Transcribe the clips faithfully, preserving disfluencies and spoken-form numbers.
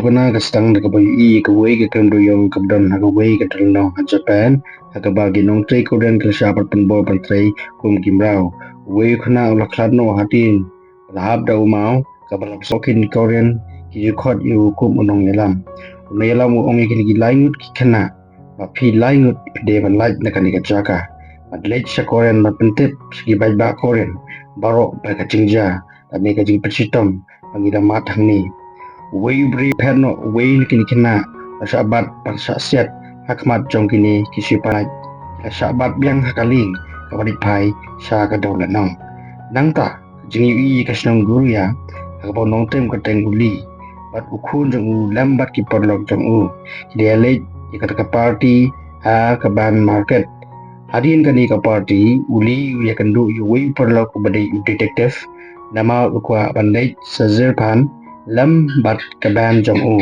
Kane ka sdang da kaba ïohi ïa kawei ka kren dewïong kaba don ha kawei ka dal nong ha Japan, ha kaba ki nongtrei Korean ki la shah pat pynbor pyntrei kum ki mraw. Uwei u khynnah u la khlad noh hadien ba la hap da u maw, kaba la pynshong ki Korean ki ju khot ïa u kum u nongïalam. U nongïalam u ong ïa kine ki lai ngut ki khynnah ba phi lai ngut phi dei ban lait na kane ka jaka, ban leit sha Korean, ban pyntip sha ki paidbah Korean baroh ba ka jingjia lane ka jingpynshitom ba ngi la mad hangne. Uwei u briew phet noh, uwei na kine ki khynnah la shah bat ban shah siat ha khmat jong kine ki sipai, la shah bat biang ha ka lieng kaba dei phai sha ka dewlynnong. Nangta ka jingïohi ka shnong Goryeo, ha kaba u nongtem kyrteng u Lee bad u khun jong u lem bad ki paralok jong u ki dei ïa leit ïa kata ka party ha ka band market. Hadien kane ka party, u Lee u ïakynduh ïa uwei u paralok uba dei u detective, namar u kwah ban leit sha Jirphan lem bad ka band jong u.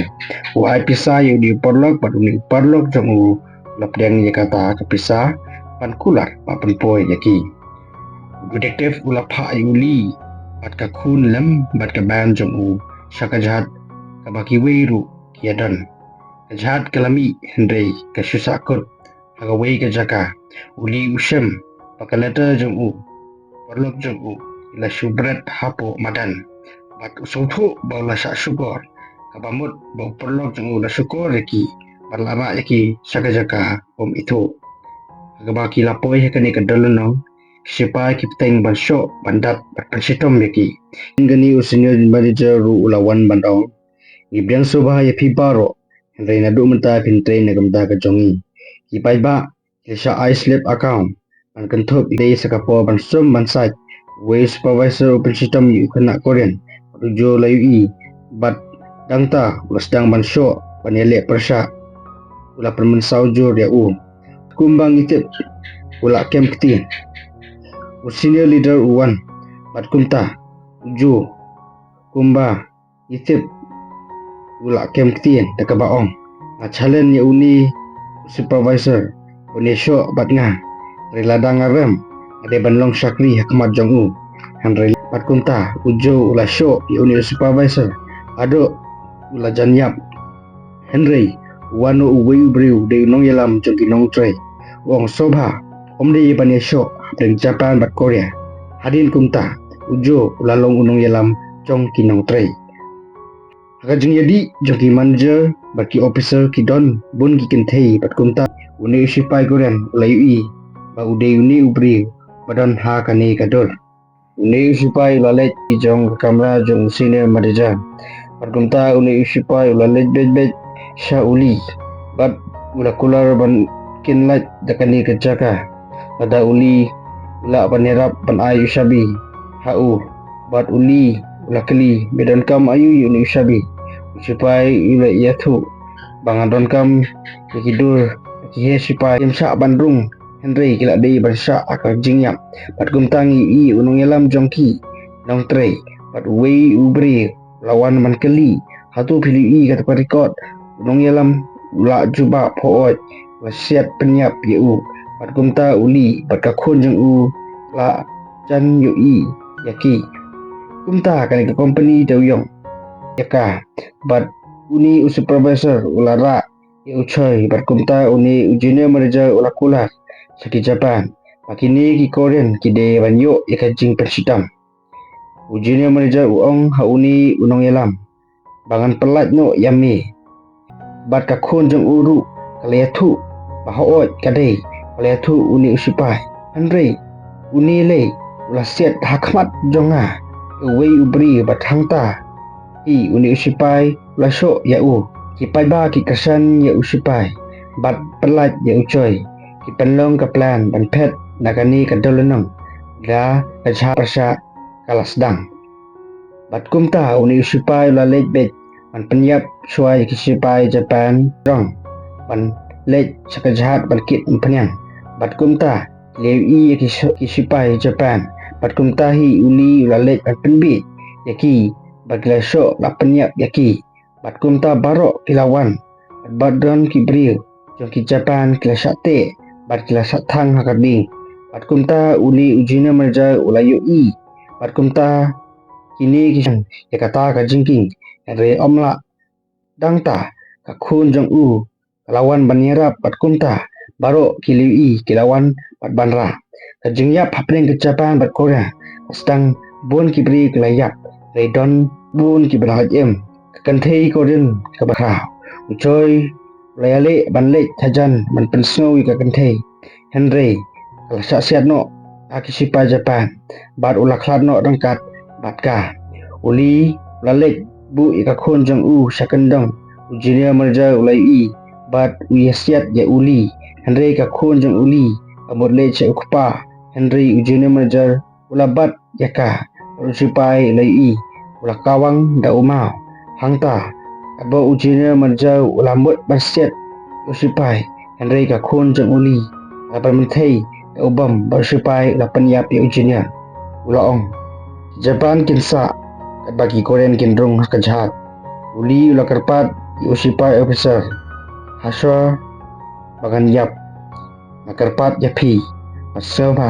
U ai pisa ïa une u paralok bad une u paralok jong u u la pdiang ïa kata ka pisa ban kular bad pynpoi ïa ki. U detective u la phah ïa u Lee bad ka khun lem bad ka band jong u sha ka jhat kaba kiwei ruh ki ïadon. Ka jhat ka la mih hynrei ka shu sahkut ha kawei ka jaka. U Lee u shem ba ka letter jong u, paralok jong u, ki la shu bret hapoh madan bad u sngewthuh ba u la shah shukor, kaba mut ba u paralok jong u la shukor ïa ki bad la rah ïa ki sha ka jaka bym ithuh. Ha kaba ki la poi ha kane ka dewlynnong, ki sipai ki bteng ban shoh ban dat bad pynshitom ïa ki. Hadien kane u senior manager ruh u la wan ban ong, ngi pdiang sngewbha ïa phi baroh, hynrei naduh mynta phin trei na ka bynta ka jong ngi. Ki paidbah ki la shah ai slip account ban kynthup ïa ki sa ka por ban sum ban sait. Uwei u supervisor u pynshitom ïa u khynnah Korean bad u Joe u la ïohi bad dangta u la sdang ban shoh ban ïaleh pyrshah. U la pynmynsaw jur ïa u. Kumba ngi tip, u la kem ktien. U senior leader u wan bad kumta u Joe, kumba ngi tip, u la kem ktien da kaba ong, nga challenge ïa une u supervisor ban ïashoh bad nga. Hynrei lada nga rem, nga dei ban long shakri ha khmat jong u. Hynrei bad kumta u Joe u la shoh ïa une u supervisor haduh u la jan ïap. Hynrei u wan noh uwei u briew, dei u nongïalam jong ki nongtrei, u ong sngewbha, ym dei ban ïashoh hapdeng Japan bad Korea. Hadien kumta u Joe u la long u nongïalam jong ki nongtrei. Ha ka jingïadih jong ki manager bad ki officer ki don bun ki kynthei bad kumta une u sipai Korean u la ïohi ba u dei une u briew ba don ha kane ka dur. Une u sipai u la leit jong ka kamra jong u senior manager bad kumta une u sipai u la leit beit beit sha u Lee bad u la kular ban kin lait da kane ka jaka. Lada u Lee u lah ban ïarap ban ai u shabi ha u, bad u Lee u la kylli, me donkam aïu ïa une u shabi? U sipai u la ïathuh ba nga donkam ïa ki dur ki heh sipai, ngim shah ban rung, hynrei ki la dei ban shah ha ka jingïap. Bad kumta ngi ïohi u nongïalam jong ki nongtrei bad uwei u briew u la wan ban kylli, hato phi la ïohi kata ka record? U nongïalam u la jubab, hooid, u la siat pynïap ïa u. Bad kumta u Lee bad ka khun jong u la jan ïohi ïa ki. Kumta kane ka company da u ïong ïa ka. Bad une u supervisor u la rah ïa u Choi bad kumta une u junior manager u la kular sha ki Japan ba kine ki Korean ki dei ban ïoh ïa ka jingpynshitom. U junior manager u ong ha une u nongïalam ba ngan pyllait noh ïa me. Bad ka khun jong u ruh ka la ïathuh ba hooid ka dei, ka la ïathuh une u sipai. Hynrei une lei u la siat ha khmat jong nga ïa uwei u briew bad hangta hi une u sipai u la shoh ïa u. Ki paidbah ki kyrshan ïa u sipai bad pyllait ïa u Choi. Ki pynlong ka plan ban phet na kane ka dewlynnong da ka jhah pyrshah ka la sdang. Bad kumta une u sipai u la leit beit ban pynïap shuwa ïa ki sipai Japan jrong ban leit sha ka jhad ban kit umphniang. Bad kumta ki la ïohi ïa ki si-, ki sipai Japan. Bad kumta hi u Lee u la leit ban pynbiej ïa ki bad ki la shoh la pynïap ïa ki. Bad kumta baroh ki la wan bad ba don ki briew jong ki Japan ki la shah teh bad ki la shah thang ha ka ding. Bad kumta une u junior manager u la ïohi. Bad kumta kine ki shang ïa kata ka jingkieng, hynrei ym lah Dang ta, ka khun jong u ka la wan ban ïarap bad kumta baroh ki la ïohi ki la wan bad ban rah. Ka jingïap hapdeng ka Japan bad Korea ka sdang, bun ki briew ki la ïap, hynrei don bun kiba la lait im. Ka kynthei Korean kaba khraw, u Choi, u la ïaleh ban leit hajan ban pynsngew ïa ka kynthei, hynrei ka la shah siat noh ha ki sipai Japan bad u la khlad noh ryngkat bad ka. U Lee u la leit buh ïa ka khun jong u sha kyndong. U Junior Major u la ïohi bad u ïa siat ïa u Lee, hynrei ka khun jong u Lee ka mut leit sha u kpa, hynrei u Junior Major u la bat ïa ka. U sipai u la ïohi, u la kawang da u maw. Hangta, katba u Junior Major u la mut ban siat u sipai, hynrei ka khun jong u Lee ka la pynmynthei da u bom bad u sipai u la pynïap ïa u Junior. U la ong, Japan kin sah katba ki Korean kin rung ha ka jahaj. U Lee u la kyrpad ïa u sipai officer, hashuwa ba ngan ïap, nga kyrpad ïa phi, bad sngewbha